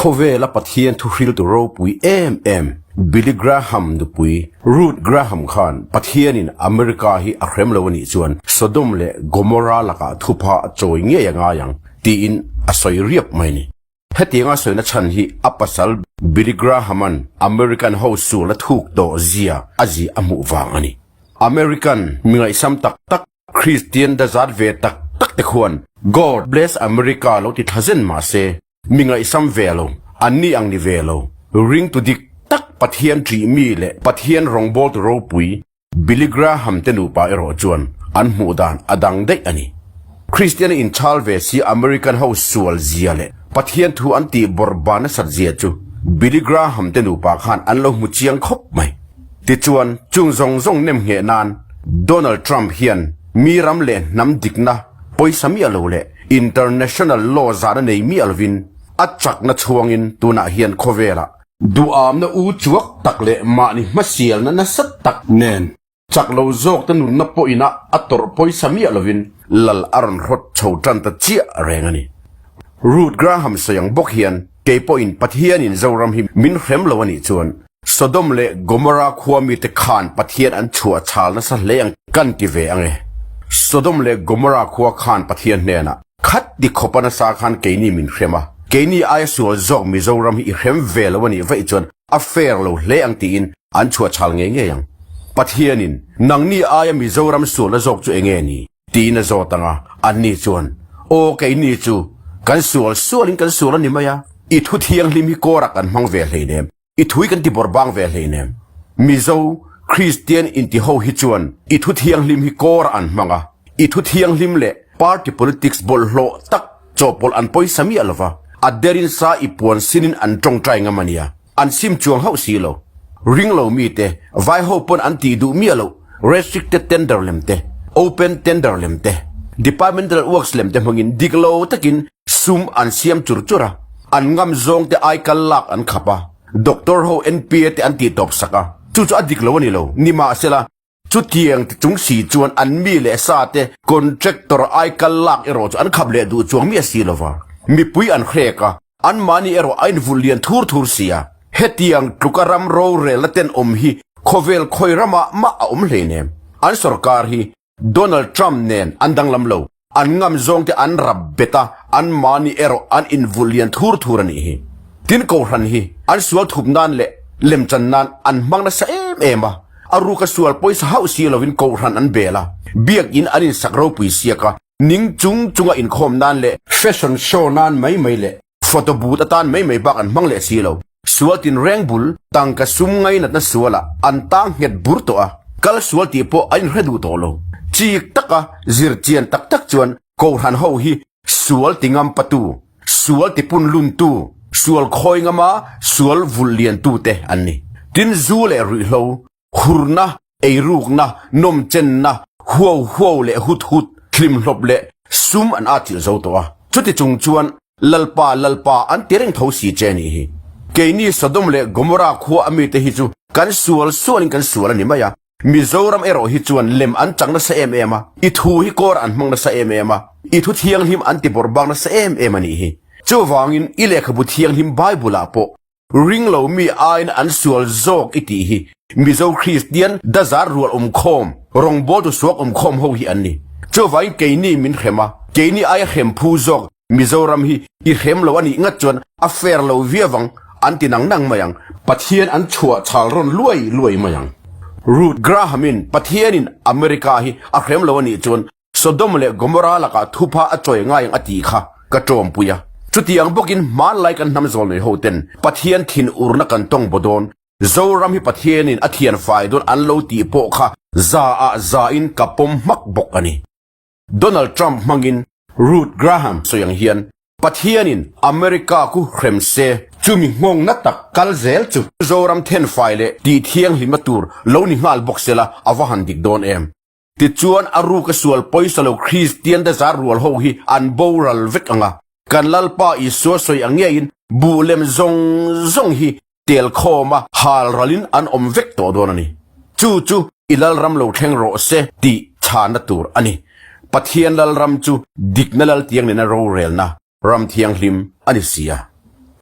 Khawvela Pathian thuhriltu ropui em em Billy Graham nupui Ruth Graham khan Pathianin America hi a hrem lo a nih chuan Sodom leh Gomorrah lakah thupha a chawi ngei a ngai ang tiin a sawi riap mai a ni. Hetianga sawina chhan hi a pasal Billy Graham-a'n American ho sual a thuk tawh zia a zia a hmuh vang a ni. American mi ngaihsam tak tak Kristian dazat ve tak tak te khuan God bless America lo ti thla zen mah se, mi ngaihsam ve lo, an ni ang ni ve lo, ringtu dik tak Pathian ṭih mi leh Pathian rawngbawltu ropui Billy Graham te nupa erawh chuan an hmuh dan a dang daih a ni. Kristian a inchhal ve si American ho sual zia leh Pathian thu an tih bawrhban nasat zia chu Billy Graham te nupa khan an lo hmu chiang khawp mai. Tichuan, chung zawng zawng nem ngheh nan Donald Trump hian mi ram leh hnam dikna pawisa miah lo leh international law zahna nei miah lovin a chakna chhuangin tunah hian khawvelah duhamna u chuak tak leh mahni hmasialna nasa tak nen chak lo zawkte nunna pawhin a a tawrh pawisa miah lovin lal a rawn hrawt chho tan ta chiah reng a ni. Ruth Graham sawi ang bawk hian kei pawhin Pathianin Zoram hi min hrem lo a nih chuan Sodom leh Gomorrah khua mite khan Pathian an chhuah chhal nasa hle ang kan ti ve ang e. Sodom leh Gomorrah khua khan Pathian hnenah, Khat ti khawpa nasa khan keini min hrem a, keini aia sual zawk Mizoram hi i hrem ve lo a nih vaih chuan a fair lo hle ang tiin an chhuah chhal ngei ngei ang. Pathianin, Nangni aia Mizoram sualna zawk chu enge ni? tiin a zawt ang a, anni chuan, Aw keini chu kan sual sualin kan sual a ni mai a, i thu thianghlim hi kawrah kan hmang ve hleinem. I thui kan ti bawrh bang ve hleinem. Mizo, Kristian inti ho hi chuan i thu thianghlim hi kawr an hmang a, i thu thianghlim leh party politics bawlhhlawh tak chawhpawlh an pawisa miah lova, a derin sa i puan sinin an tawngtai ngam a nia, an sim chuang hauh si lo. Ring lo mite, vai ho pawn an tih duh miah loh, restricted tender lem te, open tender lem te, departmental works lem te hmangin dik lo takin Sum an siam chur chur a, an ngam zawng te ai kal lak an khap a, doctor ho NPA te an tih tawp sak a, chu chu a dik lo a ni lo, nimahsela chutiang ti chung si chuan an mi leh sa te contractor ai kal lak erawh chu an khap leh duh chuang miah si lova, mipui an hrek a, anmahni erawh a invulh lian thur thur si a, hetiang tluka ram rorelna tenawm hi khawvel khawi ramah mah a awm hleinem, an sorkar hi Donald Trump nen an danglam lo. An ngam zawng te an rap bet a, an mahni erawh an invulh lian thur thur a nih hi. Tin Kohhran hi an sual thup nan leh lemchan nan an hmang nasa em em a, a ruka sual pawisa hauh si lovin Kohhran an bel a, biakin an insak ropui siak a, ning chung chunga inkhawm nan leh fashion show nan mai mai leh Photo booth atan mai mai bak an hmang leh si lo. Sual tin reng bul, tangka sum ngainatna sualah an tang nghet bur tawh a, kal sual tih pawh a inhre duh tawh lo. Chik taka zir chian tak tak chuan Kohhran ho hi sual ti ngam patu, sual ti pun luntu, sual khawi ngama sual vulh liantu te an ni. Tin zu leh ruihhlo, Hurna, eirukna, nawmchenna, huau huau leh hut hut, hlimhlawp leh sum an atchilh zo tawh a. Chuti chung chuan Lalpa, Lalpa an ti reng tho si che nih hi. Keini Sodom leh Gomorrah khua a mite hi chu kan sual sualin kan sual a ni mai a. Mizoram erawh hi chuan lem an chang nasa em em a, i thu hi kawr an hmang nasa em em a, i thu thianghlim an ti bawrh bak nasa em em a nih hi. Chuvangin i lehkhabu thianghlim Bible-ah pawh Ring lo mi aiin an sual zawk i tih hi Mizo Kristian dazar rual awmkhawm, rawngbawltu suak awmkhawm ho hi an ni. Chuvangin keini min hrem a, keini aia hrem phu zawk Mizoram hi i hrem lo a nih ngat chuan a fair lo viau ang an ti nang nang mai ang. Pathian an chhuah chhal rawn luai luai mai ang. Ruth Graham-in Pathianin America hi a hrem lo a nih chuan Sodom leh Gomorrah lakah thupha a chawi ngai ang a tih kha ka tawmpui a. Chutiang bawkin hmanlai kan hnam zawlnei ho ten Pathian thin urna kan tawng baw dawn, Zoram hi Pathianin a thian fai dawn an lo tih pawh kha za ah za in ka pawm hmak bawk a ni. Donald Trump hmangin Ruth Graham sawi ang hian Pathianin America khu hrem se, chumi nghawngna tak kal zel chu Zoram thenfai leh tih thianghlimna tur lo ni nghal bawk sela a va han dik dawn em. Tichuan a ruka sual pawisa lo Kristian te zar rual ho hi an boral vek ang a, kan Lalpa Isua sawi ang ngeiin buh lem zawng zawng hi tel khawma hal ralin an awm vek tawh dawn a ni. Chu chu i Lalram lo thleng rawh se tih chhana tur a ni. Pathian Lalram chu dikna Laltiang nena rorelna ram thianghlim a ni si a.